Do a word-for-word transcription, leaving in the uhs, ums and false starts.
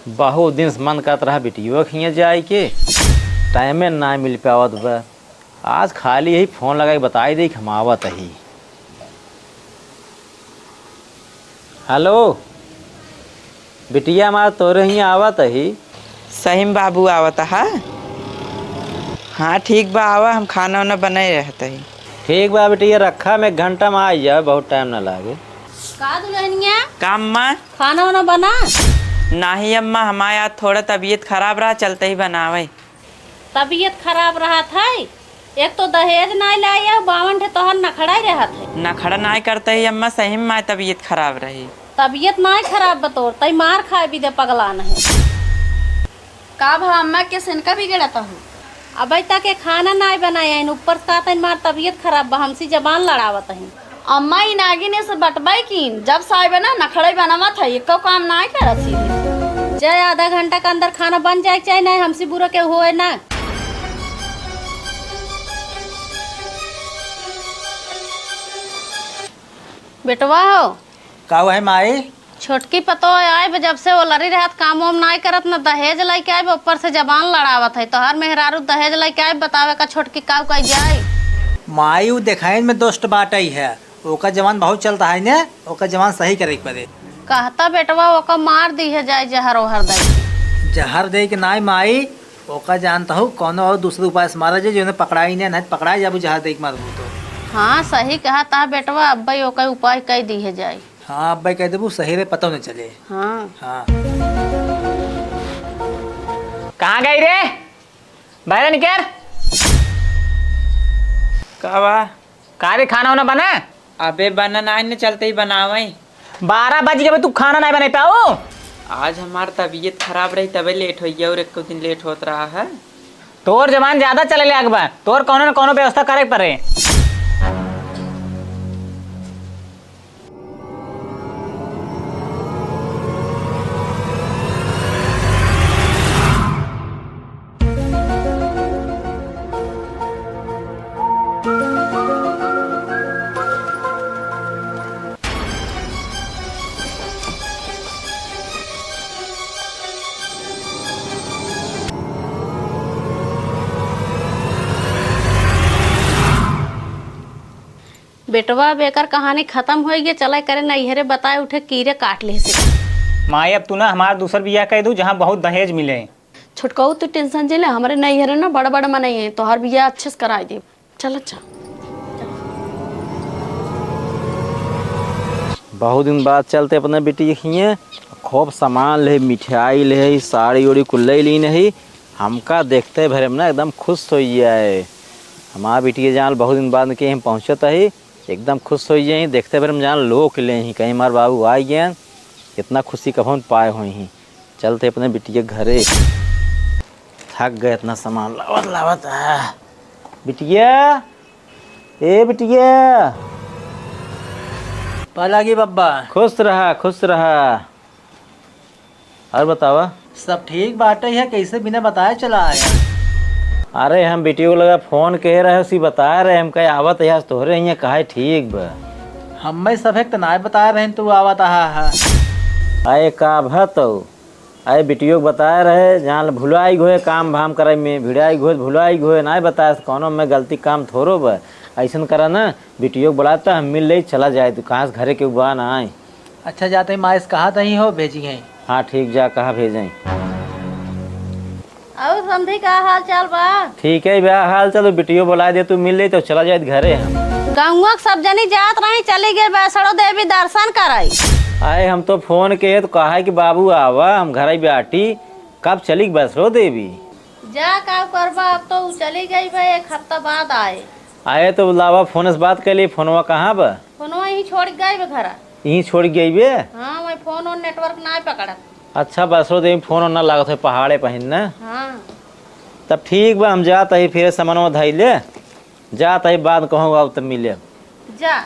बहुत दिन से मन करत रहा बिटियो के हियाँ जाए के, टाइमे ना मिल पावत बा। आज खाली यही फोन लगाइ के बताइ देइ कि हम आवत ही। हेलो, बिटिया हमार तोरे हियाँ आवत ही। सही में बाबू आवत हा? हाँ ठीक बा, आवा, हम खाना वाना बनाए रहत ही। ठीक बा बिटिया, रखा, हम एक घंटा में आइ जाब, बहुत टाइम ना लागे। का दुल्हनिया? का अम्मा? खाना वाना बना? नाही अम्मा, हमार आज थोड़ा तबीयत खराब रहा, चलते ही बनावे। तबीयत खराब रहत है, एक तो दहेज नाई लाई है, बावन ठे तोहर नखड़ा ही रहत है। नखड़ा नाई करते ही अम्मा, सही में माय तबीयत खराब रही। तबीयत नाई खराब बा तोर, तई मार खाए भी दे पगला नहीं। का भा अम्मा, के सेनका बिगड़त हो? अबे तक के खाना नाई बनाए हैं, ऊपर से कहत हैं मार तबीयत खराब बा, हमसे जबान लड़ावत हैं। अम्मा, ई नागिन से बटबाई कीन, जब से आइबे ना नखड़े बनावत है, एको काम नाई करत ही। जय आधा घंटा के अंदर खाना बन जाए के चाही, नाई हमसे बुरा के होए ना। बेटवा हो। का हुआ है माई? छोटकी पतोह आइब जब से ओलरी रहत, काम वाम नाई करत, न दहेज लइके आइब, ऊपर से जबान लड़ावत है। तोहार मेहरारू दहेज लइके आइब, बतावे का छोटकी काऊ कई जाए। माई, उ देखाइन में दुष्ट बाटई है, ओकर जबान बहुत चलता है ने, ओकर जबान सही करे के पड़े। कहता बेटवा ओका मार दिहे जाए जहर ओहर दे। जहर दे के नाई माई, ओका जानता हूँ, कौनो और दूसरे उपाय से मारा जाए, जो पकड़ाई ने, नहीं पकड़ाई जाबू, जहर दे के मारबू तो। हाँ, सही कहता बेटवा, अब्बे ओका उपाय कई दिहे जाए। हाँ, अब्बे कह देबू, सही रे, पतो न चले। हाँ। हाँ। कहाँ गई रे? बाहर निकर। का बा? का रे, खाना वाना बना? अबे बना ना, इन्हें चलते ही बनावे। बारह बज गए, तू खाना नहीं बना पाऊ? आज हमार तबीयत खराब रही, तबे लेट हो गया, और एक दिन लेट होत रहा है। तोर जबान ज्यादा चले लाग बा, तोर कौनो न कौनो व्यवस्था करे पड़े। बेटवा, अब एकर कहानी खतम होइ गई, चला करे नैहरे बताए उठे कीरे काट ले से। माई, अब तू ना हमार दूसर बियाह कह दू, जहाँ बहुत दहेज मिले। छोटकऊ, तू tension जे ले, हमरे नैहरे ना बड़ बड़ मनई हैं, तोहर बियाह अच्छे से कराई देब। चल अच्छा। बहुत दिन बाद चलते अपने बिटिया के हियाँ, खूब सामान ले, मिठाई ले, साड़ी उड़ी कुल ले लीन ही। हमका देखते भरे में ना एकदम खुश होइ जाए। हमार बिटिया जान बहुत दिन बाद के हम पहुँचत ही, एकदम खुश होइ जाए। देखते भरे में जान लोक ले ही, कहीं हमार बाबू आ गए, इतना खुशी कभो न पाए होई ही। चलते अपने बिटिया के घरे। थक गए इतना सामान लावत लावत। आ, बिटिया, ए बिटिया। पालागी बब्बा। खुश रहा, खुश रहा। और बतावा। सब ठीक बाटे है, कैसे बिना बताए चला आया? अरे हम बिटिया के लगा फोन कहे रहे, उसी बताए रहे, हम कहे आवत है आज तोहरे हियाँ, कहा ठीक बा। हम्मे सभे के त नाय बताए रहे तू आवत आहा है। अरे का भा तो अरे बिटियो के बताए रहे, जान भुलाई घोए काम भाम करे में, भिड़ाई घोए, भुलाई घोए, नाय बताए से कौनो में गलती काम थोड़ो बा। ऐसन करा ना, बिटियो के बुलाता हम मिल ले, चला जाए, तू कहाँ से घरे के बा ना आए। अच्छा जाते माई से कहा तही हो, भेजी हैं। हाँ ठीक, जा कहा भेजें। और समधी का हाल चाल बा? ठीक है बा हाल चाल, बिटियो बुलाए दे, तू मिल ले तो चला जाए घरे हम। गौवा के सब जनी जात रही, चली गई वैष्णो देवी दर्शन कराई। आए हम तो फोन के तो कहा है कि बाबू आवा, हम घर ही बैठी, कब चली वैष्णो देवी? जा का करबा, अब तो उ चली गई बा, एक हफ्ता बाद आए। आए तो लावा फोन से बात कर ली, फोनवा कहाँ बा? फोनवा यहीं छोड़ के गई बा घरा। यहीं छोड़ के गई बे? हाँ, वहीं फोन और network ना पकड़त। अच्छा, वैष्णो देवी फोन और ना लागत है, पहाड़े पहिन ना। हाँ। तब ठीक बा, हम जात ही फिर सामानवा धई ले, जात ही बाद कहूँगा अब तब मिले। जा।